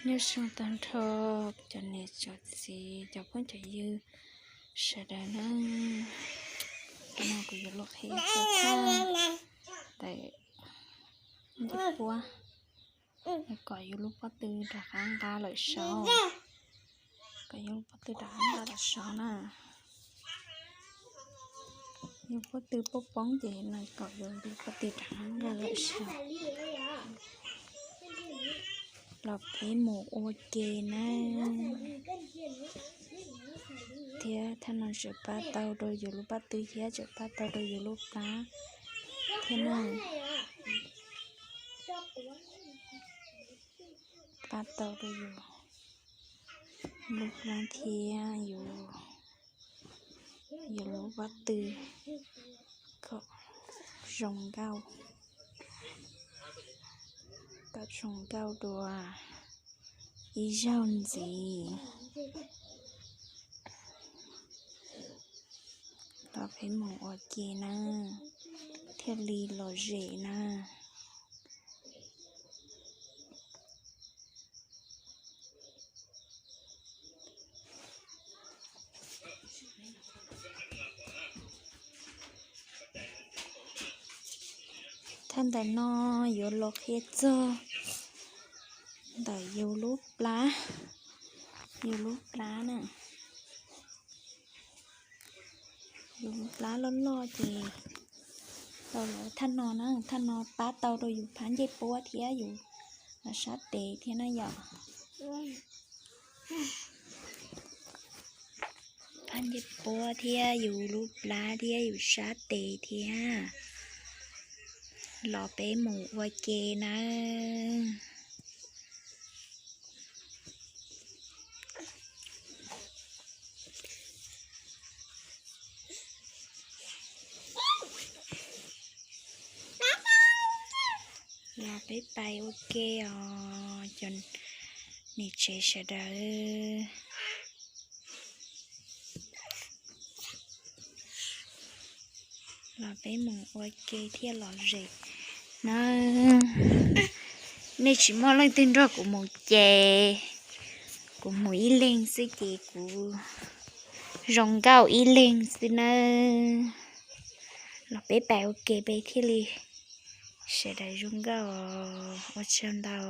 Nyob zoo tag nrho cov niam cov txiv cov phooj cov ywg sawv daws na, no kuv yuav los qhia txog thaj ntawm ncej puab kom yus lub pob tw rov qab nqa lawm saud, kom yus lub pob tw rov qab nqa lawm saud na. Yus pob tw poob poob ces no kom yus lub pob tw rov qab nqa lawm saud. Los peb mus ua ke na. Thiab thaj no tseem pab tau rau yus lub pob tw thiab tseem pab tau rau yus lub plab thiab na. Pab tau rau yus lub plab thiab yus, yus lub pob tw kom zoo nkauj, kom zoo nkauj dua ib zaug ntxiv. Los peb mus ua ke na, thiaj li lom zem na. Thaj ntawm no yuav los qhia txog ntawm yus lub plab, yus lub plab na. Yus lub plab loj loj ces tau lawm thaj no na, thaj no pab tau rau yus phab ncej puab thiab yus sab tes thiab na yom. Phab ncej puab thiab yus lub plab thiab yus sab tes thiab. Los peb mus ua ke nawb. Los peb pais ua ke os cov niam tsev sawv daws. Los peb mus ua ke thiaj lom zem na. Nej tsis muaj leej twg nrog kuv mus ces kuv mus ib leeg xwb ces kuv zoo nkauj ib leeg xwb nawb. Los peb pais ua ke peb thiaj li sawv daws zoo nkauj os. Ua tsaug ntau.